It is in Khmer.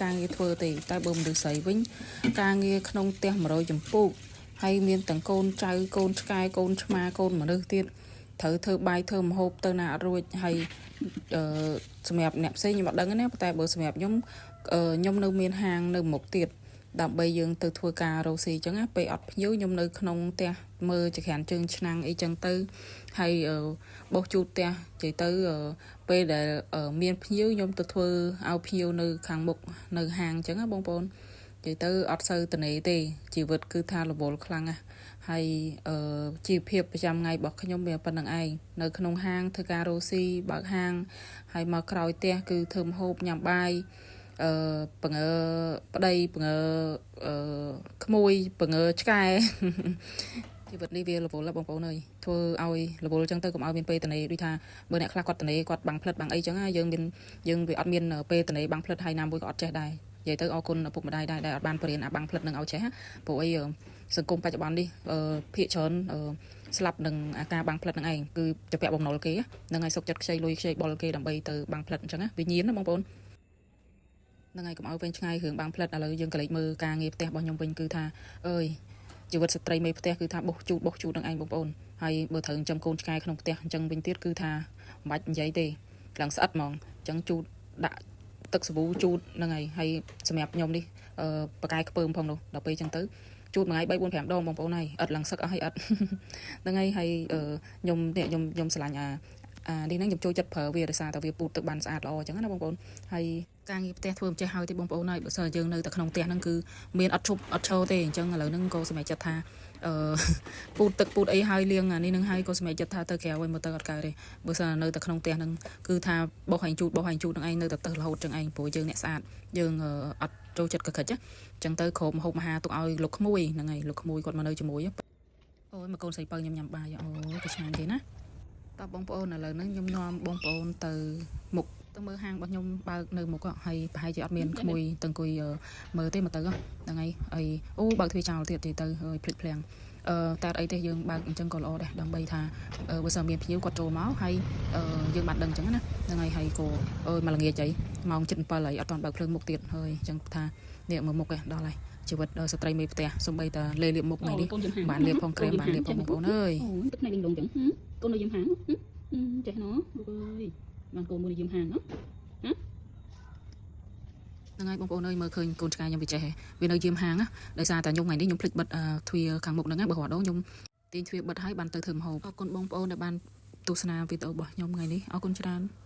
ការងារធ្វើទេតែបើមនុស្សស្រីវិញការងារក្នុងផ្ទះ100ចម្ពោះហើយមានទាំងកូនចៅកូនឆ្កែកូនឆ្មាកូនមនុស្សទៀតត្រូវធ្វើបាយធ្វើម្ហូបទៅណាអត់រួចហើយអឺសម្រាប់អ្នកផ្សេងខ្ញុំអត់ដឹងទេណាតែបើសម្រាប់ខ្ញុំអឺខ្ញុំនៅមានហាងនៅមុខទៀតដើម្បីយើងទៅធ្វើការរកស៊ីអញ្ចឹងណាពេលអត់ភ្ញៀវខ្ញុំនៅក្នុងផ្ទះមើលចក្រានជើងឆ្នាំងអីចឹងទៅហើយអឺបោសជូតផ្ទះនិយាយទៅអឺពេលដែលអឺមានភ្ញៀវខ្ញុំទៅធ្វើឲ្យភ្ញៀវនៅខាងមុខនៅហាងអញ្ចឹងណាបងប្អូននិយាយទៅអត់សូវតនេទេជីវិតគឺថារវល់ខ្លាំងណាស់ហើយអឺជីវភាពប្រចាំថ្ងៃរបស់ខ្ញុំវាប៉ុណ្្នឹងឯងនៅក្នុងហាងធ្វើការរកស៊ីបើកហាងហើយមកក្រោយផ្ទះគឺធ្វើម្ហូបញ៉ាំបាយអឺបង្អើប្តីបង្អើអឺក្មួយបង្អើឆ្កែ ជីវិតនេះវារវល់ណាស់បងប្អូនអើយធ្វើឲ្យរវល់ចឹងទៅកុំឲ្យមានពេលតនេដូចថាបើអ្នកខ្លះគាត់តនេគាត់បាំងផ្លិតបាំងអីចឹងណាយើងមានយើងវាអត់មានពេលតនេបាំងផ្លិតហើយណាមួយក៏អត់ចេះដែរនិយាយទៅអរគុណឪពុកម្ដាយដែរដែលអត់បានបរៀនអាបាំងផ្លិតនឹងឲ្យចេះណាព្រោះអីសង្គមបច្ចុប្បន្ននេះភាគច្រើនស្លាប់នឹងអាការបាំងផ្លិតនឹងឯងគឺจะពាក់បំណុលគេហ្នឹងហើយសុកចិត្តខ្ចីលុយខ្ចីបុលគេដើម្បីទៅបាំងផ្លិតអញ្ចឹងណាវាញៀនណាបងប្អូនហ្នឹងហើយកុំឲ្យវែងឆ្ងាយរឿងបាំងផ្លិតឥឡូវយើងក៏លេចមើលការងារផ្ទះរបស់ខ្ញុំវិញគឺថាអើយជីវិតស្ត្រីមេផ្ទះគឺថាបុះជូតបុះជូតនឹងឯងបងប្អូនហើយបើត្រូវចិញ្ចឹមកូនឆ្កែក្នុងផ្ទះអញ្ចឹងវិញទៀតគឺថាមិនបាច់និយាយទេឡើងស្អិតហ្មងអញ្ចឹងជូតដាក់ទឹកសាប៊ូជូតហ្នឹងហើយហើយសម្រាប់ខ្ញុំនេះអឺបកាយខ្ពើមផងនោះដល់ពេលអញ្ចឹងទៅជូតមួយថ្ងៃ3 4 5ដងបងប្អូនហើយអត់ឡើងសឹកអស់ហើយអត់ ហ្នឹងហើយហើយខ្ញុំនេះខ្ញុំខ្ញុំស្រឡាញ់អាអានេះហ្នឹងខ្ញុំចូលចិត្តប្រើវាដោយសារតែវាពូតទឹកបានស្អាតល្អអញ្ចឹងណាបងប្អូនហើយការងារផ្ទះធ្វើមិនចេះហើយទេបងប្អូនហើយបើសិនយើងនៅតែក្នុងផ្ទះហ្នឹងគឺមានអត់ឈប់អត់ឈរទេអញ្ចឹងឥឡូវហ្នឹងក៏សម្រេចចិត្តថាអឺ ពូតទឹកពូតអីហើយលាងអានេះនឹងហើយក៏សម្រេចចិត្តថាទៅក្រៅវិញមើលទៅអត់កើតទេបើសិននៅតែក្នុងផ្ទះហ្នឹងគឺថាបោះឲ្យជូតបោះឲ្យជូតនឹងឯងនៅតែទៅរហូតចឹងឯងព្រោះយើងអ្នកស្អាតយើងអត់ចូលចិត្តកកិច្ចអញ្ចឹងទៅក្រុមហូបមហាទុកឲ្យលោកក្មួយហ្នឹងហើយលោកក្មួយគាត់មកនៅជាមួយអូយមកកូនស្រីពៅខ្ញុំញ៉ាំបាយអូយទៅឆ្ងាញ់គេណាតើបងប្អូនឥឡូវហ្នឹងខ្ញុំនាំបងប្អូនទៅមុខទៅមើលហាងរបស់ខ្ញុំបើកនៅមុខហើយប្រហែលជាអត់មានក្មួយទៅអង្គុយមើលទេមកទៅហ្នឹងហើយហើយអូបើកទ្វារចោលទៀតទៅហើយភ្លេចភ្លាំងអឺតែអីទេយើងបើកអញ្ចឹងក៏ល្អដែរដើម្បីថាបើសិនមានភ្ញៀវគាត់ចូលមកហើយយើងបានដឹងអញ្ចឹងណាហ្នឹងហើយហើយក៏អើយមកល្ងាចអីម៉ោង7ហើយអត់ទាន់បើកភ្លើងមុខទៀតហើយអញ្ចឹងថានេះមើលមុខឯងដល់ហើយជីវិតស្ត្រីមេផ្ទះសំបីតាលេលាបមុខថ្ងៃនេះបានលាបផងក្រែមបានលាបផងបងប្អូនអើយ អូយទឹកភ្នែកលីងលងចឹងកូននៅយាមហាងចេះណោះអើយបានកូនមួយនៅយាមហាងណោះ ហ្នឹងហើយបងប្អូនអើយមើលឃើញកូនឆ្កែខ្ញុំវាចេះវានៅយាមហាងណាដោយសារតែខ្ញុំថ្ងៃនេះខ្ញុំភ្លេចបិទទ្វារខាងមុខហ្នឹងណាបើរត់ដងខ្ញុំទាញទ្វារបិទហើយបានទៅធ្វើម្ហូបអរគុណបងប្អូនដែលបានទស្សនាវីដេអូរបស់ខ្ញុំថ្ងៃនេះអរគុណច្រើន។